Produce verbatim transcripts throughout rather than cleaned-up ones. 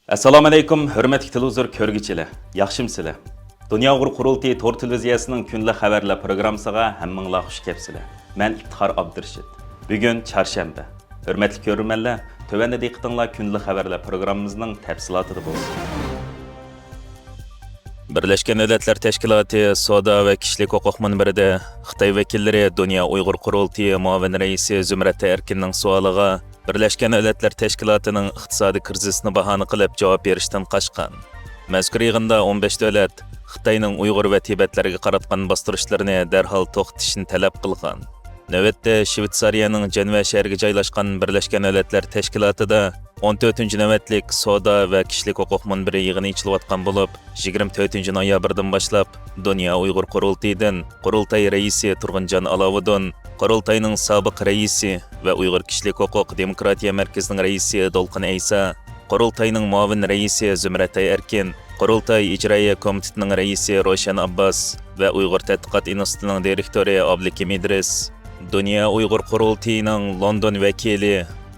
ئەسسالامۇئەلەيكۇم، ھۆرمەتلىك تېلېۋىزور كۆرگۈچىلەر، ياخشىمۇسىلەر؟ دۇنيا ئۇيغۇر قۇرۇلتىيى تور تېلېۋىزىيەسىنىڭ كۈندىلىك خەۋەرلەر پروگراممىسىغا ھەممىڭلار خۇش كەپسىلەر. مەن ئىپتىخار ئابدۇرېشىت. بۈگۈن چارشەنبە. ھۆرمەتلىك كۆرۈرمەنلەر، تۆۋەندە دىققىتىڭلار كۈندىلىك خەۋەرلەر پروگراممىمىزنىڭ تەپسىلاتىدا بولسۇن. بىرلەشكەن دۆلەتلەر تەشكىلاتى سودا ۋە كىشىلىك ھوقۇق مۇنبىرىدە خىتاي ۋەكىللىرى دۇنيا ئۇيغۇر قۇرۇلتىيى مۇئاۋىن رەئىسى زۇمرەت ئەركىننىڭ سوئالىغا، بىرلەشكەن دۆلەتلەر تەشكىلاتىنىڭ ئىقتىسادىي كىرىزىسنى باھانە قىلىپ جاۋاب بېرىشتىن قاچقان. مەزكۇر يىغىندا ئون بەش دۆلەت خىتاينىڭ ئۇيغۇر ۋە تىبەتلەرگە قاراتقان باستۇرۇشلىرىنى دەرھال توختىتىشنى تەلەپ قىلغان. نۆۋەتتە، شىۋېتسارىيەنىڭ جەنۋە شەھىرىگە جايلاشقان بىرلەشكەن دۆلەتلەر تەشكىلاتىدا ئون تۆتىنچى نۆۋەتلىك سودا ۋە كىشىلىك ھوقۇق مۇنبىرى يىغىنى ئېچىلىۋاتقان بولۇپ، يىگىرمە تۆتىنچى نويابىردىن باشلاپ دۇنيا ئۇيغۇر قۇرۇلتىيىدىن قۇرۇلتاي رەئىسى تۇرغۇنجان ئالاۋۇدۇن، قۇرۇلتاينىڭ سابىق رەئىسى ۋە ئۇيغۇر كىشىلىك ھوقۇق دېموكراتىيە مەركىزىنىڭ رەئىسى دولقۇن ئەيسا، قۇرۇلتاينىڭ مۇئاۋىن رەئىسى زۇمرەتئاي ئەركىن، قۇرۇلتاي ئىجرائىيە كومىتېتىنىڭ رەئىسى روشەن ئابباس ۋە ئۇيغۇر تەتقىقات ئىنستىتۇتىنىڭ دىرېكتورى ئابلىكىم ئىدرىس، دۇنيا ئۇيغۇر قۇرۇلتىيىنىڭ لوندون ۋەكىلى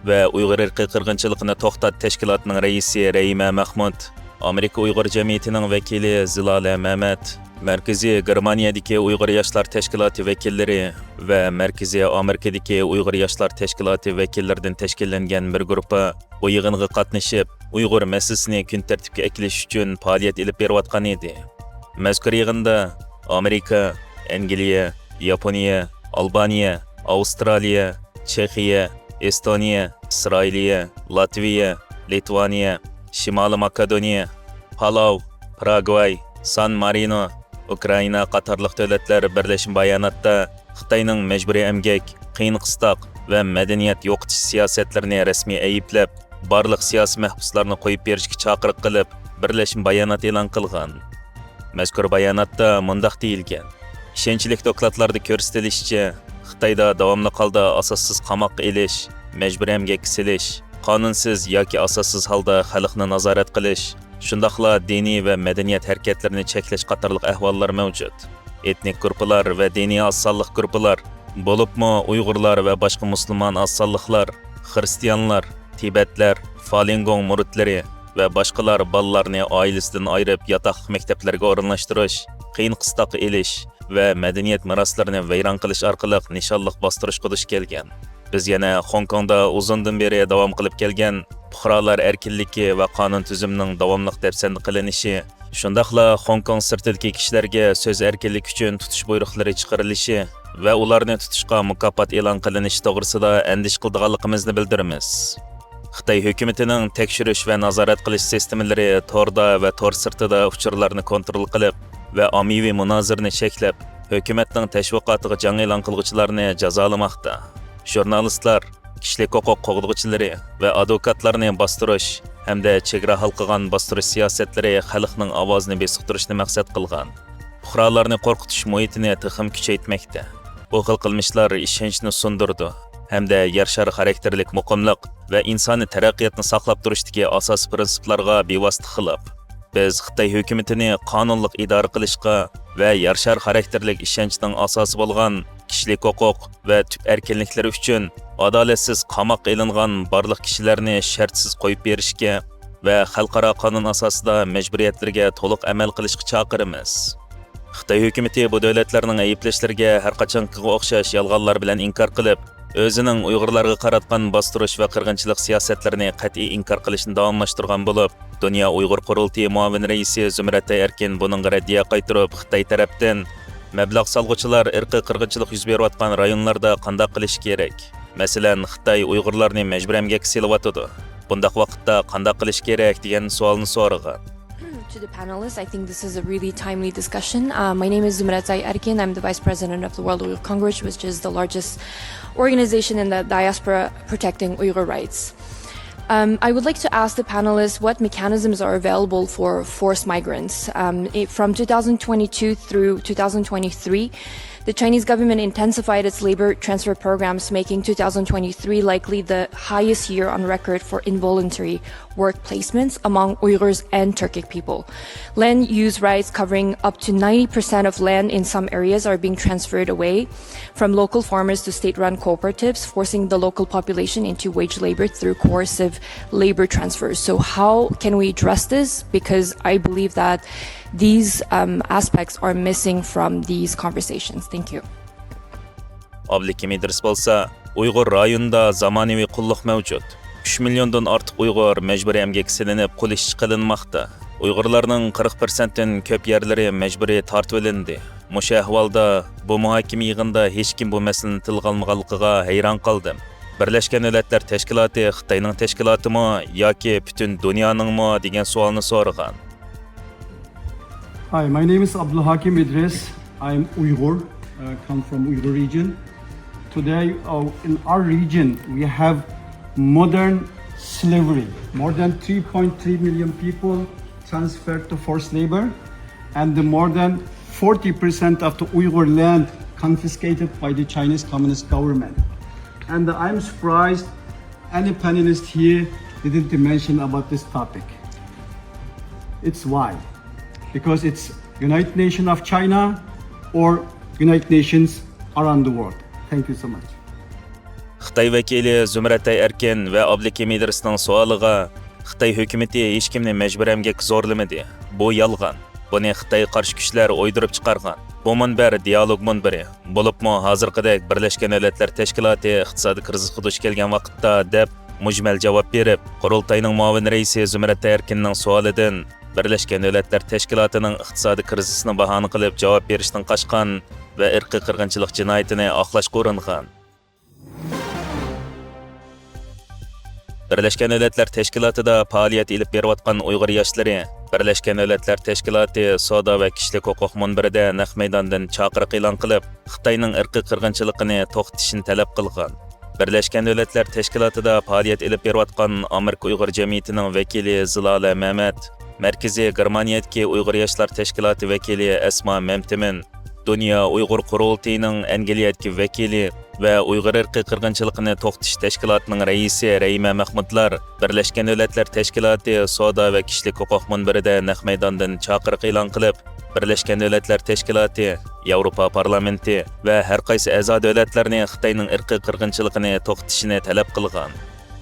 ۋە ئۇيغۇر ئىرقىي قىرغىنچىلىقىنى توختات تەشكىلاتىنىڭ رەئىسى رەھىمە مەخمۇت، ئامېرىكا ئۇيغۇر جەمئىيىتىنىڭ ۋەكىلى زىلالە مەمەت، مەركىزىي گېرمانىيەدىكى ئۇيغۇر ياشلار تەشكىلاتى ۋەكىللىرى ۋە مەركىزىي ئامېرىكىدىكى ئۇيغۇر ياشلار تەشكىلاتى ۋەكىللىرىدىن تەشكىللەنگەن بىر گۇرۇپپا بۇ يىغىنغا قاتنىشىپ، ئۇيغۇر مەسىلىسىنى كۈن تەرتىپكە ئەكېلىش ئۈچۈن پائالىيەت ئېلىپ بېرىۋاتقان ئىدى. مەزكۇر يىغىندا ئامېرىكا، ئەنگلىيە، ياپونىيە، ئالبانىيە، ئاۋسترالىيە، چېخىيە، ئېستونىيە، ئىسرائىلىيە، لاتۋىيە، لىتۋانىيە، شىمالىي ماكېدونىيە، پالاۋ، پاراگۋاي، سان مارىنو، ئۇكرائىنا قاتارلىق دۆلەتلەر بىرلەشمە باياناتتا خىتاينىڭ مەجبۇرىي ئەمگەك، قىيىن قىستاق ۋە مەدەنىيەت يوقىتىش سىياسەتلىرىنى رەسمىي ئەيىبلەپ، بارلىق سىياسىي مەھبۇسلارنى قويۇپ بېرىشكە چاقىرىق قىلىپ، بىرلەشمە بايانات ئېلان قىلغان. مەزكۇر باياناتتا مۇنداق دېيىلگەن: ئىشەنچلىك دوكلاتلاردا كۆرسىتىلىشىچە، خىتايدا داۋاملىق ھالدا ئاساسسىز قاماققا ئېلىش، مەجبۇرىي ئەمگەككە سېلىش، قانۇنسىز ياكى ئاساسسىز ھالدا خەلقنى نازارەت قىلىش، شۇنداقلا دىنىي ۋە مەدەنىيەت ھەرىكەتلىرىنى چەكلەش قاتارلىق ئەھۋاللار مەۋجۇت. ئېتنىك گۇرۇپپىلار ۋە دىنىي ئاز سانلىق گۇرۇپپىلار، بولۇپمۇ ئۇيغۇرلار ۋە باشقا مۇسۇلمان ئاز سانلىقلار، خىرىستىيانلار، تىبەتلەر، فالىنگوڭ مۇرىتلىرى ۋە باشقىلار بالىلارنى ئائىلىسىدىن ئايرىپ، ياتاقلىق مەكتەپلەرگە ئورۇنلاشتۇرۇش، قىيىن قىستاققا ئېلىش ۋە مەدەنىيەت مىراسلىرىنى ۋەيران قىلىش ئارقىلىق نىشانلىق باستۇرۇشقا دۇچ كەلگەن. بىز يەنە خوڭكوڭدا ئۇزۇندىن بېرى داۋام قىلىپ كەلگەن پۇقرالار ئەركىنلىكى ۋە قانۇن تۈزۈمىنىڭ داۋاملىق دەپسەندە قىلىنىشى، شۇنداقلا خوڭكوڭ سىرتىدىكى كىشىلەرگە سۆز ئەركىنلىكى ئۈچۈن تۇتۇش بۇيرۇقلىرى چىقىرىلىشى ۋە ئۇلارنى تۇتۇشقا مۇكاپات ئېلان قىلىنىشى توغرىسىدا ئەندىشە قىلىدىغانلىقىمىزنى بىلدۈرىمىز. خىتاي ھۆكۈمىتىنىڭ تەكشۈرۈش ۋە نازارەت قىلىش سىستېمىلىرى توردا ۋە تور سىرتىدا ئۇچۇرلارنى كونترول قىلىپ ۋە ئاممىۋى مۇنازىرىنى چەكلەپ، ھۆكۈمەتنىڭ تەشۋىقاتىغا جەڭ ئېلان قىلغۇچىلارنى جازالىماقتا. ژۇرنالىستلار، كىشىلىك ھوقۇق قوغدىغۇچىلىرى ۋە ئادۋوكاتلارنى باستۇرۇش ھەمدە چېگرا ھالقىغان باستۇرۇش سىياسەتلىرى خەلقنىڭ ئاۋازىنى بېسىقتۇرۇشنى مەقسەت قىلغان. پۇقرالارنى قورقۇتۇش مۇھىتىنى تېخىمۇ كۈچەيتمەكتە. بۇ خىل قىلمىشلار ئىشەنچنى سۇندۇرىدۇ ھەمدە يەر شارى خاراكتېرلىك مۇقىملىق ۋە ئىنسانىي تەرەققىياتنى ساقلاپ تۇرۇشتىكى ئاساسىي پىرىنسىپلارغا بىۋاسىتە خىلاپ. بىز خىتاي ھۆكۈمىتىنى قانۇنلۇق ئىدارە قىلىشقا ۋە يەر شارى خاراكتېرلىك ئىشەنچنىڭ ئاساسى بولغان كىشىلىك ھوقۇق ۋە تۈپ ئەركىنلىكلىرى ئۈچۈن ئادالەتسىز قاماققا ئېلىنغان بارلىق كىشىلەرنى شەرتسىز قويۇپ بېرىشكە ۋە خەلقئارا قانۇن ئاساسىدا مەجبۇرىيەتلىرىگە تولۇق ئەمەل قىلىشقا چاقىرىمىز. خىتاي ھۆكۈمىتى بۇ دۆلەتلەرنىڭ ئەيىبلەشلىرىگە ھەرقاچانقىغا ئوخشاش يالغانلار بىلەن ئىنكار قىلىپ، ئۆزىنىڭ ئۇيغۇرلارغا قاراتقان باستۇرۇش ۋە قىرغىنچىلىق سىياسەتلىرىنى قەتئىي ئىنكار قىلىشنى داۋاملاشتۇرغان بولۇپ، دۇنيا ئۇيغۇر قۇرۇلتىيى مۇئاۋىن رەئىسى زۇمرەتئاي ئەركىن بۇنىڭغا رەددىيە قايتۇرۇپ، خىتاي تەرەپتىن مەبلەغ سالغۇچىلار ئىرقىي قىرغىنچىلىق يۈز بېرىۋاتقان رايونلاردا قانداق قىلىشى كېرەك؟ مەسىلەن، خىتاي ئۇيغۇرلارنى مەجبۇرىي ئەمگەككە سېلىۋاتىدۇ. بۇنداق ۋاقىتتا قانداق قىلىش كېرەك؟ دېگەن سوئالنى سورىغان. To the panelists, I think this is a really timely discussion. Uh, my name is Zumretsai Erkin. I'm the vice president of the World Uyghur Congress, which is the largest organization in the diaspora protecting Uyghur rights. Um, I would like to ask the panelists what mechanisms are available for forced migrants. Um, it, from two thousand twenty-two through two thousand twenty-three, the Chinese government intensified its labor transfer programs, making two thousand twenty-three likely the highest year on record for involuntary work placements among Uyghurs and Turkic people. Land use rights covering up to ninety percent of land in some areas are being transferred away from local farmers to state-run cooperatives, forcing the local population into wage labor through coercive labor transfers. So how can we address this? Because I believe that these, um, aspects are missing from these conversations. Thank you. ئابلىكىم ئىدرىس بولسا، ئۇيغۇر رايونىدا زامانىۋى قۇللۇق مەۋجۇت. ئۈچ مىليوندىن ئارتۇق ئۇيغۇر مەجبۇرىي ئەمگەككە سېلىنىپ، قۇل ئىشچى قىلىنماقتا. ئۇيغۇرلارنىڭ قىرىق پىرسەنتتىن كۆپ يەرلىرى مەجبۇرىي تارتىۋېلىندى. مۇشۇ ئەھۋالدا، بۇ مۇھاكىمە يىغىنىدا ھېچكىم بۇ مەسىلىنى تىلغا ئالمىغانلىقىغا ھەيران قالدىم. بىرلەشكەن دۆلەتلەر تەشكىلاتى خىتاينىڭ تەشكىلاتىمۇ ياكى پۈتۈن دۇنيانىڭمۇ دېگەن سوئالنى سورىغان. Hi, my name is Abdul Hakim Idris. I'm Uyghur, uh, come from Uyghur region. Today, uh, in our region, we have modern slavery. More than three point three million people transferred to forced labor, and the more than forty percent of the Uyghur land confiscated by the Chinese Communist government. And I'm surprised any panelist here didn't mention about this topic. It's why? Because it's United Nations of China or United Nations around the world. Thank you so much. خىتاي ۋەكىلى زۇمرەتەي ئەركىن ۋە ئابلىكىم ئىدرىسنىڭ سوئالىغا، خىتاي ھۆكۈمىتى ھېچكىمنى مەجبۇرىي ئەمگەككە زورلىمىدى. بۇ يالغان. بۇنى خىتايغا قارشى كۈچلەر ئويدۇرۇپ چىقارغان. بۇ مۇنبەر دىئالوگ مۇنبىرى. بولۇپمۇ ھازىرقىدەك بىرلەشكەن دۆلەتلەر تەشكىلاتى ئىقتىسادىي كىرىزىسقا دۇچ كەلگەن ۋاقىتتا، دەپ مۈجمەل جاۋاب بېرىپ، قۇرۇلتاينىڭ مۇئاۋىن رەئىسى زۇمرەتەي ئەركىننىڭ سوئالىدىن، بىرلەشكەن دۆلەتلەر تەشكىلاتىنىڭ ئىقتىسادىي كىرىزىسنى باھانە قىلىپ جاۋاب بېرىشتىن قاچقان ۋە ئىرقىي قىرغىنچىلىق جىنايىتىنى ئاقلاشقا ئۇرۇنغان. بىرلەشكەن دۆلەتلەر تەشكىلاتىدا پائالىيەت ئېلىپ بېرىۋاتقان ئۇيغۇر ياشلىرى بىرلەشكەن دۆلەتلەر تەشكىلاتى سودا ۋە كىشىلىك ھوقۇق مۇنبىرىدە نەق مەيداندىن چاقىرىق ئېلان قىلىپ، خىتاينىڭ ئىرقىي قىرغىنچىلىقىنى توختىتىشنى تەلەپ قىلغان. بىرلەشكەن دۆلەتلەر تەشكىلاتىدا پائالىيەت ئېلىپ بېرىۋاتقان ئامېرىكا ئۇيغۇر جەمئىيىتىنىڭ ۋەكىلى زىلالە مەمەت، مەركىزىي گېرمانىيەدىكى ئۇيغۇر ياشلار تەشكىلاتى ۋەكىلى ئەسما مەمتىمىن، دۇنيا ئۇيغۇر قۇرۇلتىيىنىڭ ئەنگلىيەدىكى ۋەكىلى ۋە ئۇيغۇر ئىرقىي قىرغىنچىلىقىنى توختىتىش تەشكىلاتىنىڭ رەئىسى رەھىمە مەخمۇتلار بىرلەشكەن دۆلەتلەر تەشكىلاتى سودا ۋە كىشىلىك ھوقۇق مۇنبىرىدە نەق مەيداندىن چاقىرىق ئېلان قىلىپ، بىرلەشكەن دۆلەتلەر تەشكىلاتى، ياۋروپا پارلامېنتى ۋە ھەر قايسى ئەزا دۆلەتلەرنى خىتاينىڭ ئىرقىي قىرغىنچىلىقىنى توختىتىشىنى تەلەپ قىلغان.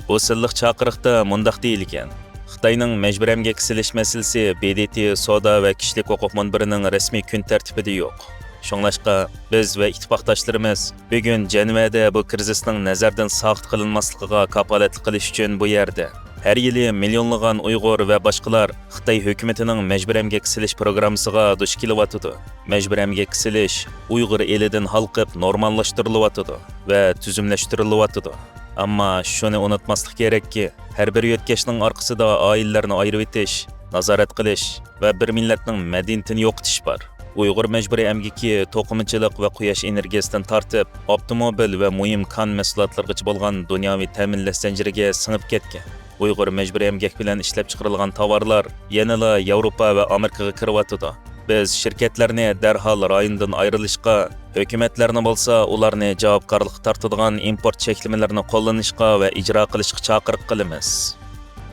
بۇ سىنلىق چاقىرىقتا مۇنداق دېيىلگەن: خىتاينىڭ مەجبۇرىي ئەمگەككە سېلىش مەسىلىسى ب د ت سودا ۋە كىشىلىك ھوقۇق مۇنبىرىنىڭ رەسمىي كۈن تەرتىپىدە يوق. شۇڭلاشقا، بىز ۋە ئىتتىپاقداشلىرىمىز بۈگۈن جەنۋەدە بۇ كىرىزىسنىڭ نەزەردىن ساقىت قىلىنماسلىقىغا كاپالەتلىك قىلىش ئۈچۈن بۇ يەردە. ھەر يىلى مىليونلىغان ئۇيغۇر ۋە باشقىلار خىتاي ھۆكۈمىتىنىڭ مەجبۇرىي ئەمگەككە سېلىش پروگراممىسىغا دۇچ كېلىۋاتىدۇ. مەجبۇرىي ئەمگەككە سېلىش ئۇيغۇر ئېلىدىن ھالقىپ نورماللاشتۇرۇلۇۋاتىدۇ ۋە تۈزۈملەشتۈرۈلۈۋاتىدۇ. ئەمما شۇنى ئۇنتۇماسلىق كېرەككى، ھەر بىر يۆتكەشنىڭ ئارقىسىدا ئائىلىلەرنى ئايرىۋېتىش، نازارەت قىلىش ۋە بىر مىللەتنىڭ مەدەنىيىتىنى يوقىتىش بار. ئۇيغۇر مەجبۇرىي ئەمگىكى توقۇمىچىلىق ۋە قۇياش ئېنېرگىيەسىدىن تارتىپ، ئاپتوموبىل ۋە مۇھىم كان مەھسۇلاتلىرىغىچە بولغان دۇنياۋى تەمىنلەش زەنجىرىگە سىڭىپ كەتكەن. ئۇيغۇر مەجبۇرىي ئەمگەك بىلەن ئىشلەپچىقىرىلغان تاۋارلار يەنىلا ياۋروپا ۋە ئامېرىكىغا كىرىۋاتىدۇ. بىز شىركەتلەرنى دەرھال رايوندىن ئايرىلىشقا، ھۆكۈمەتلەرنى بولسا ئۇلارنى جاۋابكارلىققا تارتىدىغان ئىمپورت چەكلىمىلىرىنى قوللىنىشقا ۋە ئىجرا قىلىشقا چاقىرىق قىلىمىز.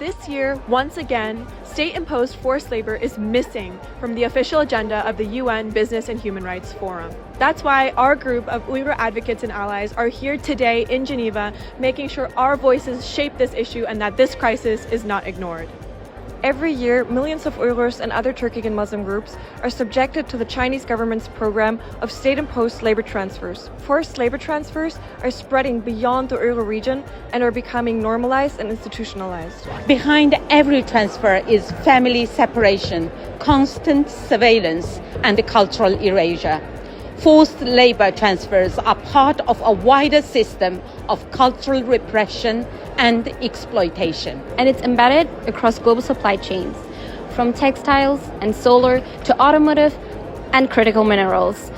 This year, once again, state imposed forced labor is missing from the official agenda of the U N Business and Human Rights Forum. That's why our group of Uyghur advocates and allies are here today in Geneva, making sure our voices shape this issue and that this crisis is not ignored. Every year, millions of Uyghurs and other Turkic and Muslim groups are subjected to the Chinese government's program of state imposed labor transfers. Forced labor transfers are spreading beyond the Uyghur region and are becoming normalized and institutionalized. Behind every transfer is family separation, constant surveillance, and cultural erasure. Forced labor transfers are part of a wider system of cultural repression and exploitation. And it's embedded across global supply chains, from textiles and solar to automotive and critical minerals.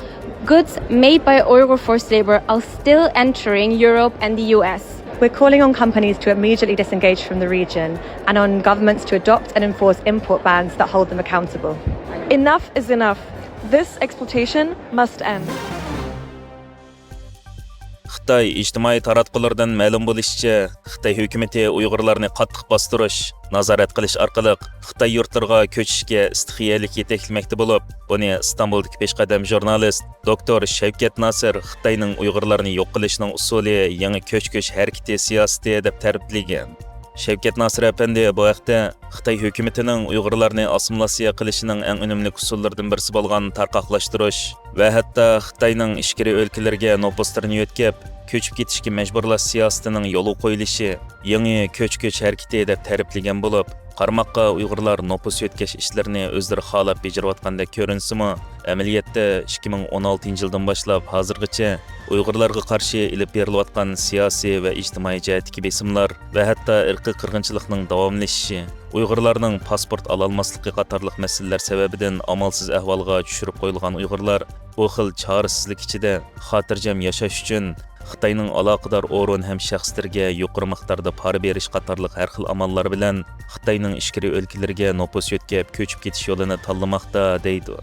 Goods made by Uyghur forced labor are still entering Europe and the U S. We're calling on companies to immediately disengage from the region and on governments to adopt and enforce import bans that hold them accountable. Enough is enough. This exploitation must end. خىتاي ئىجتىمائىي تاراتقۇلىرىدىن مەلۇم بولۇشىچە، خىتاي ھۆكۈمىتى ئۇيغۇرلارنى قاتتىق باستۇرۇش، نازارەت قىلىش ئارقىلىق خىتاي يۇرتلىرىغا كۆچۈشكە ئىستىخىيەلىك يېتەكلىمەكتە بولۇپ، بۇنى ئىستانبۇلدىكى پېشقەدەم ژۇرنالىست دوكتور شەۋكەت ناسىر خىتاينىڭ ئۇيغۇرلارنى يوق قىلىشنىڭ ئۇسۇلى يېڭى كۆچ-كۆچ ھەرىكىتى سىياسىتى دەپ تەرىپلىگەن. شەۋكەت ناسىر ئەپەندى بۇ ھەقتە خىتاي ھۆكۈمىتىنىڭ ئۇيغۇرلارنى ئاسسىمىلياتسىيە قىلىشىنىڭ ئەڭ ئۈنۈملۈك ئۇسۇللىرىدىن بىرسى بولغان تارقاقلاشتۇرۇش ۋە ھەتتا خىتاينىڭ ئىچكىرى ئۆلكىلىرىگە نوپۇسلىرىنى يۆتكەپ، كۆچۈپ كېتىشكە مەجبۇرلاش سىياسىتىنىڭ يولغا قويۇلۇشى يېڭى كۆچ-كۆچ ھەرىكىتى دەپ تەرىپلىگەن بولۇپ، قارىماققا ئۇيغۇرلار نوپۇس يۆتكەش ئىشلىرىنى ئۆزلىرى خالاپ بېجىرىۋاتقاندەك كۆرۈنسىمۇ، ئەمەلىيەتتە ئىككى مىڭ ئون ئالتىنچى يىلدىن باشلاپ ھازىرغىچە ئۇيغۇرلارغا قارشى ئېلىپ بېرىلىۋاتقان سىياسىي ۋە ئىجتىمائىي جەھەتتىكى بېسىملار ۋە ھەتتا ئىرقىي قىرغىنچىلىقنىڭ داۋاملىشىشى، ئۇيغۇرلارنىڭ پاسپورت ئالالماسلىقى قاتارلىق مەسىلىلەر سەۋەبىدىن ئامالسىز ئەھۋالغا چۈشۈرۈپ قويۇلغان ئۇيغۇرلار بۇ خىل چارىسىزلىك ئىچىدە خاتىرجەم ياشاش ئۈچۈن خىتاينىڭ ئالاقىدار ئورۇن ھەم شەخسلىرىگە يۇقىرى مىقداردا پارا بېرىش قاتارلىق ھەر خىل ئاماللار بىلەن خىتاينىڭ ئىچكىرى ئۆلكىلىرىگە نوپۇس يۆتكەپ كۆچۈپ كېتىش يولىنى تاللىماقتا، دەيدۇ.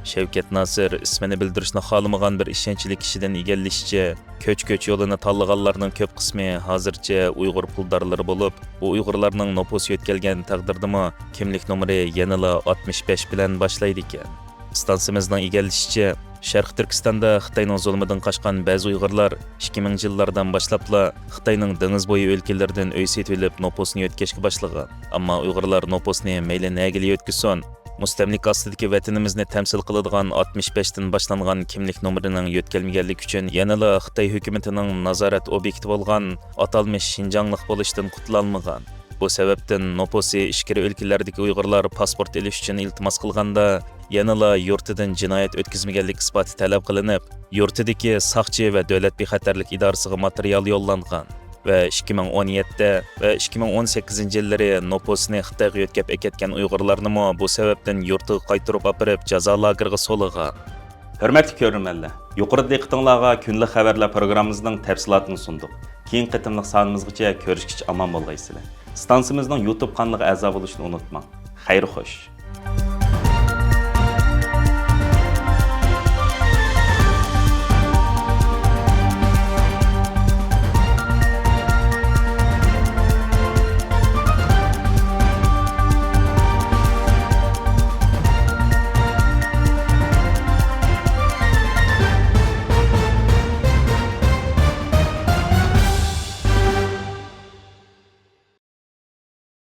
شەۋكەت ناسىر ئىسمىنى بىلدۈرۈشنى خالىمىغان بىر ئىشەنچلىك كىشىدىن ئىگىلىشىچە، كۆچ-كۆچ يولىنى تاللىغانلارنىڭ كۆپ قىسمى ھازىرچە ئۇيغۇر پۇلدارلىرى بولۇپ، بۇ ئۇيغۇرلارنىڭ نوپۇس يۆتكەلگەن تەقدىردىمۇ كىملىك نومۇرى يەنىلا ئاتمىش بەش بىلەن باشلايدىكەن. ئىستانسىمىزنىڭ ئىگىلىشىچە، شەرقىي تۈركىستاندا خىتاينىڭ زۇلمىدىن قاچقان بەزى ئۇيغۇرلار ئىككى مىڭىنچى يىللاردىن باشلاپلا خىتاينىڭ دېڭىز بويى ئۆلكىلىرىدىن ئۆي سېتىۋېلىپ نوپۇسنى يۆتكەشكە باشلىغان. ئەمما ئۇيغۇرلار نوپۇسنى مەيلى نەگىلا يۆتكىسۇن، مۇستەملىكە ئاستىدىكى ۋەتىنىمىزنى تەمسىل قىلىدىغان ئاتمىش بەشتىن باشلانغان كىملىك نومۇرىنىڭ يۆتكەلمىگەنلىكى ئۈچۈن يەنىلا خىتاي ھۆكۈمىتىنىڭ نازارەت ئوبيېكتى بولغان ئاتالمىش شىنجاڭلىق بولۇشتىن قۇتۇلالمىغان. بۇ سەۋەبتىن نوپۇسى ئىچكىرى ئۆلكىلەردىكى ئۇيغۇرلار پاسپورت ئېلىش ئۈچۈن ئىلتىماس قىلغاندا، يەنىلا يۇرتىدىن جىنايەت ئۆتكۈزمىگەنلىك ئىسپاتى تەلەپ قىلىنىپ، يۇرتىدىكى ساقچى ۋە دۆلەت بىخەتەرلىك ئىدارىسىغا ماتېرىيال يوللانغان ۋە ئىككى مىڭ ئون يەتتە ۋە ئىككى مىڭ ئون سەككىزىنچى يىللىرى نوپۇسىنى خىتايغا يۆتكەپ ئەكەتكەن ئۇيغۇرلارنىمۇ بۇ سەۋەبتىن يۇرتىغا قايتۇرۇپ ئاپىرىپ جازا لاگېرىغا سولىغان. ھۆرمەتلىك كۆرۈرمەنلەر، يۇقىرىدا دىققىتىڭلارغا كۈندىلىك خەۋەرلەر پروگراممىمىزنىڭ تەپسىلاتىنى سۇندۇق. كېيىنكى قېتىملىق سانىمىزغىچە كۆرۈشكىچە ئامان بولغايسىلەر. ئىستانسىمىزنىڭ يۇتۇب قانىلىغا ئەزا بولۇشنى ئۇنتۇماڭ. خەير خوش.